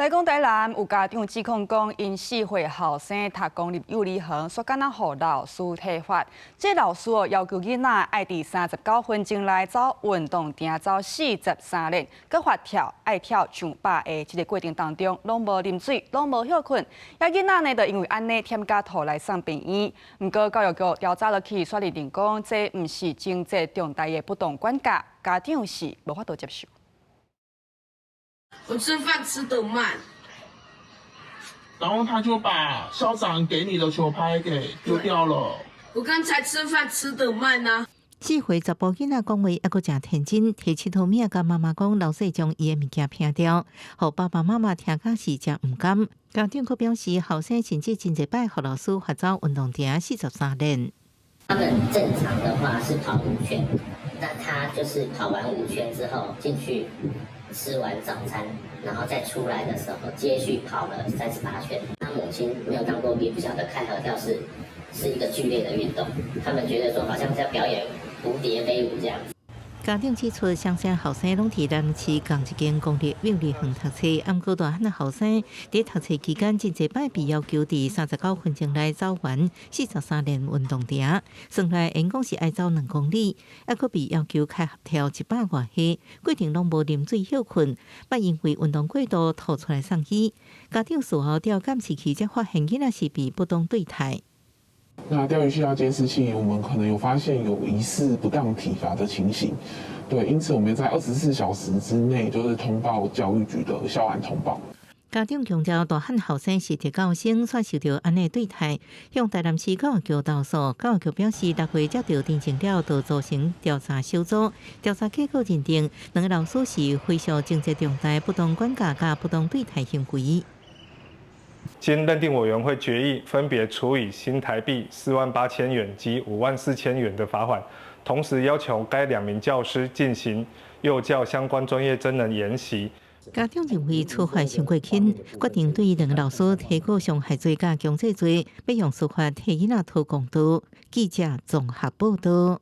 來講台南有家長指控講，𪜶4歲後生讀公立幼兒園，煞敢若予老師體罰。這老師哦要求囡仔愛佇39分鐘內走運動場走43輪，閣罰跳愛跳上百下。這個過程當中攏無啉水，攏無歇睏。遐囡仔呢，就因為按呢忝甲吐來送病院。毋過教育局調查落去，煞認定講這毋是情節重大的不當管教，家長是無法度接受。我吃飯吃得慢，然後他就把校長給你的球拍給丟掉了。我剛才吃飯吃得慢啊。4歲查埔囡仔講話猶閣誠天真，提𨑨迌物仔共媽媽講，老師將伊的物件拚掉，予爸爸媽媽聽甲是誠毋甘。家長閣表示，後生甚至真濟擺予老師罰走運動場43輪。他們正常的話是跑5圈，那他就是跑完五圈之後進去吃完早餐，然後再出來的時候接續跑了38圈。他母親沒有當過兵，不曉得開合跳是一個劇烈的運動，他們覺得說好像在表演蝴蝶飛舞這樣子。家長指出，雙聲後生攏佇南市仝一間公立幼兒園讀冊，毋過大漢的後生佇讀冊期間真濟擺被要求佇39分鐘內走完43輪運動場，算來𪜶講是愛走2公里，猶閣被要求開合跳100外下，過程攏無啉水歇睏，捌因為運動過度吐出來送醫。家長事後調監視器才發現囡仔是被不當對待。那調取到監視器，我們可能有發現有疑似不當體罰的情形，對，因此我們在24小時之內就是通報教育局的校安通報。家長強調，大漢後生是特教生，煞受著按呢對待，向台南市教育局投訴。教育局表示，6月接著陳情了，就組成調查小組，調查結果認定，兩个老師是非常情節重大不當管教佮不當對待行為。經認定委員會決議，分別處以新台幣48,000元及54,000元的罰款，同時要求該兩名教師進行幼教相關專業真人研習。家長認為處罰傷過輕，決定對兩个老師提告傷害罪佮強制罪，欲用司法替囡仔討公道。記者綜合報導。